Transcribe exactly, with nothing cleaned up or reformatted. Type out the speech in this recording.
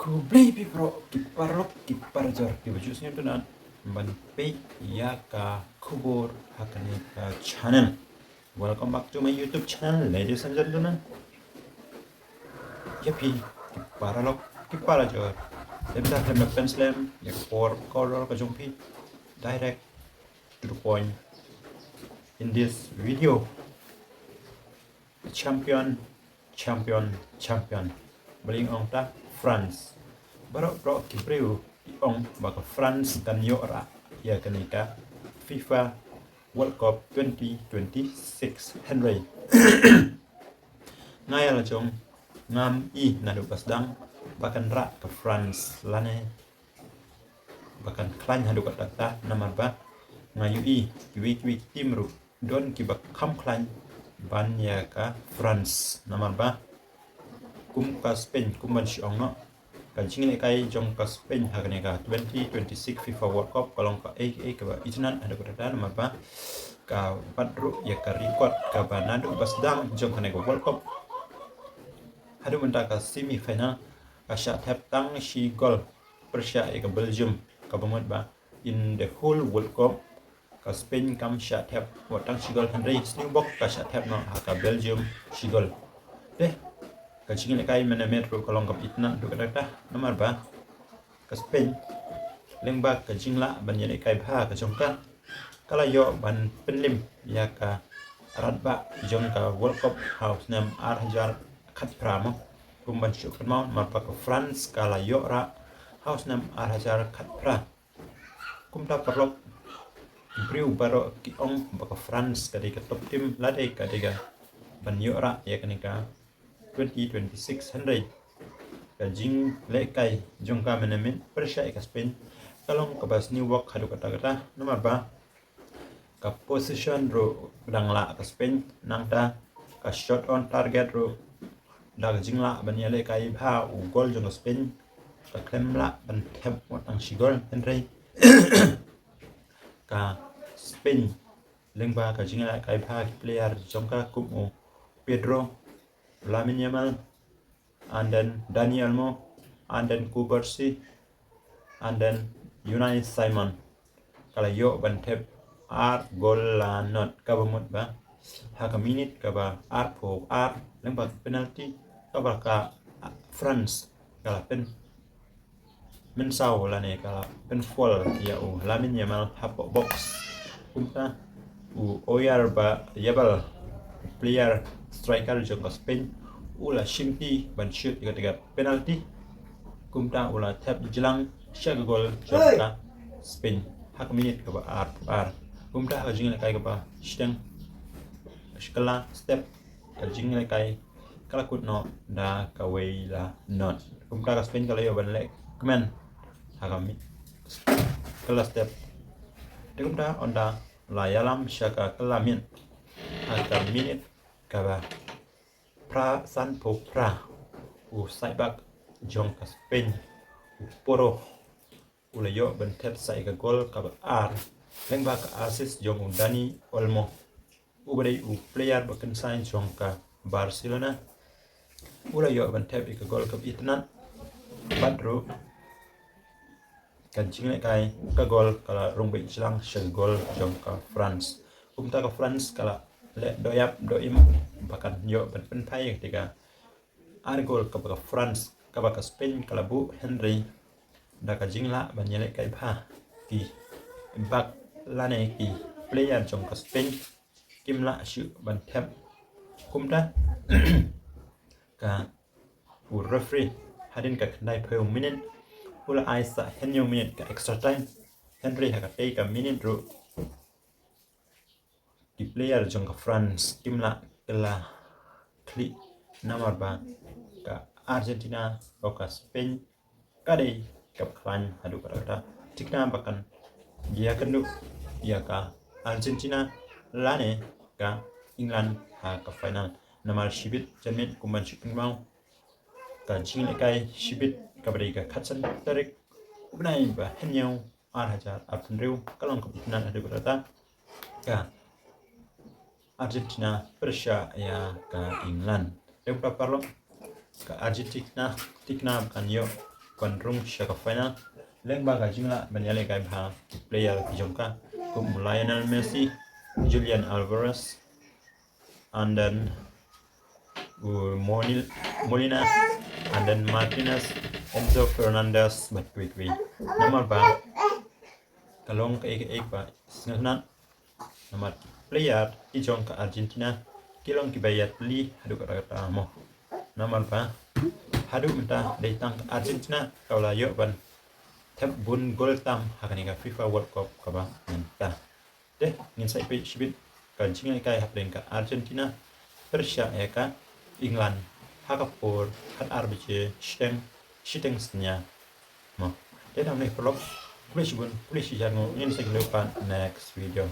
Khublei phi baroh ki paralok ki parajor kiba ju sngewtynnat ban peit ïa ka khubor ha kane ka channel. Welcome back to my YouTube channel, ladies and gentlemen. Ïa phi ki paralok ki parajor, lem da lem da pynslem ïa ka por kordor ka jong phi, direct to the point in this video. Champion, champion, champion. Ba la ong ta France. Baroh baroh ki briew ki ong ba ka France kan ïoh rah ïa kane ka FIFA World Cup twenty twenty-six, hynrei nga ïa la jong ngam i naduh ba sdang ba kan rah ka France lane ba kan khlaiñ haduh katta katta, namar ba nga ïohi kiwei kiwei ki team ruh don kiba kham khlaiñ ban ïa ka France, namar ba kum ka Spain, kum ban shu ong noh, ka jinglehkai jong ka Spain ha kane ka twenty twenty-six FIFA World Cup ka long kaei kaei kaba itynnat haduh katta katta, namar ba ka bat ruh ïa ka record kaba naduh ba sdang jong kane ka World Cup haduh mynta ka semi final ka shah thep tang shi gol pyrshah ïa ka Belgium, kaba mut ba in the whole World Cup ka Spain kam shah thep wat tang shi gol, hynrei sniewbok ka shah thep noh ha ka Belgium shi gol. Te ka jinglehkai mynne miet ruh ka long kaba itynnat haduh katta katta, namar ba ka Spain, lyngba ka jinglah ban ïalehkai bha ka jong ka, ka la ïoh ban pynlim ïa ka radbah jong ka World Cup ha u snem ar hajar khatphra mo. Kum ban shu kynmaw, namar ba ka France ka la ïoh rah ha u snem ar hajar khatphra. Kumta paralok, ki briew baroh ki ong ba ka France ka dei ka top team lane ka dei kaban ïoh rah ïa kane ka twenty twenty-six, hynrei ka jinglehkai jong ka mynne miet pyrshah ïa ka Spain ka long kaba sniewbok haduh katta katta, namar ba ka possession ruh dang lah ka Spain, nangta ka shot on target ruh da ka jinglah ban ïalehkai bha u gol jong ka Spain ka khlem lah ban thep wat tang shi gol, hynrei ka Spain lyngba ka jinglehkai bha ki player jong ka kum u Pedro, Lamine Yamal, and then Dani Olmo, and then Cubarsí, and then Unai Simon, ka la ïoh ban thep ar gol la not, kaba mut ba ha ka minit kaba arphew ar lyngba ka penalty kaba ka France ka la pyn mynsaw lane ka la pynfoul ïa u Lamine Yamal hapoh box. Kumta u Oyarzabal, player striker jong ka Spain, u la shim kti ban shoot ïa kata ka penalty. Kumta u la thep jlang sha ka gol jong ka Spain ha ka minit kaba arphew ar. Kumta ha ka jinglehkai kaba shiteng, sha ka la step ka jinglehkai ka la kut noh da kawei la not. Kumta ka Spain ka la ïoh ban leh kmen ha ka mi-, ka la step. Te kumta ynda la ïalam sha ka kylla miet ha ka minit kaba phra, sanphew phra, u side back jong ka Spain, u Porro, u la ïoh ban thep sa ïa ka gol kaba ar lyngba ka assist jong u Dani Olmo, uba dei u player ba kynsan jong ka Barcelona. U la ïoh ban thep ïa ka gol kaba itynnat, bad ruh ka jinglehkai ka gol ka la rung beit jlang sha ka gol jong ka France. Kumta ka France ka la leh dohïap dohim ba kan ïoh ban pynphai ïa kata ka ar gol kaba ka France, kaba ka Spain ka la buh, hynrei da ka jinglah ban ïalehkai bha ki back lane ki player jong ka Spain kim lah shuh ban thep. Kumta ka u referee hadien ka khyndaiphew minit u la ai sa hynñiew minit ka extra time, hynrei ha katei ka minit ruh ki player jong ka France kim lah kylla khlieh, namar ba ka Argentina bad ka Spain ka dei kaba khlaiñ haduh katta katta. Thikna ba kan ïakynduh ïa ka Argentina lane ka England ha ka final, namar shibit janmiet, kum ban shu pynmaw, ka jinglehkai shibit kaba dei ka khatsan tarik u bnai ba hynñiew, ar hajar arphew hynriew, ka long kaba itynnat haduh katta katta. Ka Argentina pyrshah ïa ka England. Te kumta paralok, ka Argentina, thikna ba kan ïoh Wan rung sha ka final lyngba ka jinglah ban ïalehkai bha ki player ki jong ka kum Lionel Messi, Julian Alvarez, and then u Molina, and then Martinez, Enzo Fernandez bad kiwei kiwei. Namar ba ka long kaei kaei ba sngewtynnat. Namar ki player ki jong ka Argentina ki long kiba ïapylli haduh katta katta mo. Namar ba haduh mynta dei tang ka Argentina kaba la ïoh ban thep bun gol tam ha kane ka FIFA World Cup kaba mynta. Te ngin sa ïa peit shibit ka jingïalehkai hapdeng ka Argentina pyrshah ïa ka England ha ka por khatar baje shiteng, shiteng synñia mo. Te dang ne paralok, khublei shibun, khublei shihajar nguh, ngin sa ïakynduh pat next video.